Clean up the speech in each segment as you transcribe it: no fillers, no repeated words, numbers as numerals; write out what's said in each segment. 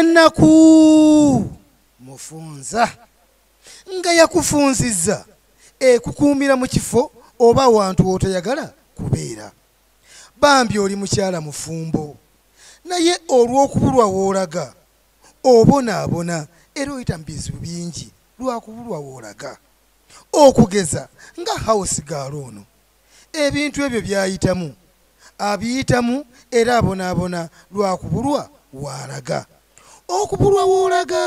Ennaku mufunza nga yakufunzizza ekukuumira mu kifo oba wantu w'otoyagala kubeera. Bambi oli mukyala mufumbo, naye olw'okubulwa w'olaga obonaabona era oyita mu bizibu bingi lwakubulwa w'olaga. Okugeza nga house girl ono ebintu ebyo byayitamu abiyitamu era abonaabona lwakubulwa w'alaga. Okubulwa w'olaga.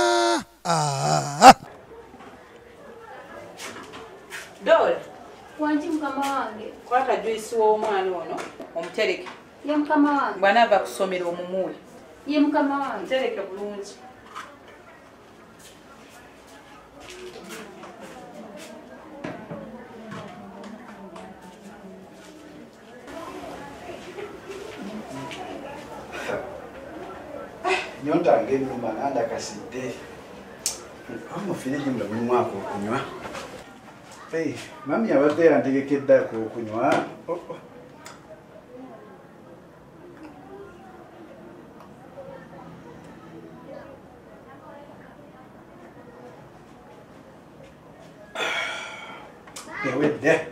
Dola. Wangi mukama wange. Kwata juice w'omwana ono omutereke. Ye mukama wange. Bw'anaava ku ssomero omumuwe. Ye mukama wange. Mutereke bulungi. Nyonta ng'ennuma nandakasidde. Mu firiji munda mulimu ak'okunywa. Hey, mami abadde yantegekedde ak'okunywa. Ewedde.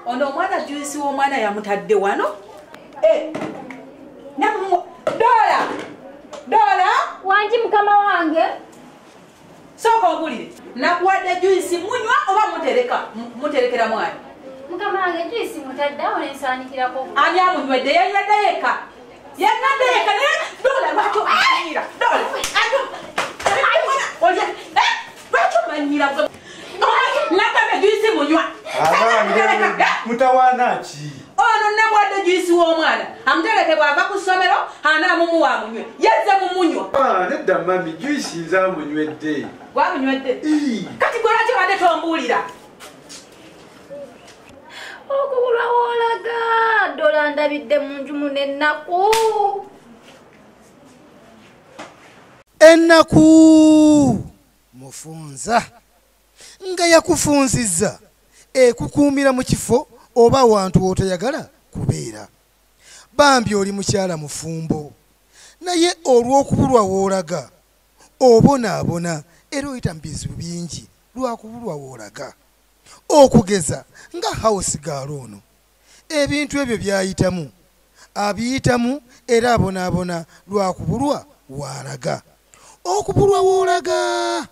Ono omwana juice w'omwana yamutadde wano. Dola! Dola! Wangi mukama wange. Sooka obulire. Nakuwadde juice munywa oba mutereka? Muterekera mwana. Mukama wange juice mutadde awo nensaanikirako. Ani amunywedde? Yanywedde yekka. Yanywedde yekka naye Dola lwaki omanyira? Dola! Lwaki omanyira? Nagambye juice munywa. Mutawaana ki? Ono namuwadde juice w'omwana amutereke bw'ava ku ssomero anaamumuwa amunywe. Yazze mumunywa. Nedda mami, juice nze amunywedde. Gwamunywedde? Kati gwe lwaki obadde tombuulira? Okubulwa w'olaga. Dola ndabidde mu nju muno ennaku. Ennaku mufunza nga yakufunzizza ekukuumira mu kifo oba wantu w'otoyagala kubeera. Bambi oli mukyala mufumbo, naye olw'okubulwa w'olaga obonaabona era oyita mu bizibu bingi lwakubulwa w'olaga. Okugeza nga house girl ono ebintu ebyo byayitamu abiyitamu era abonaabona lwakubulwa w'alaga. Okubulwa w'olaga.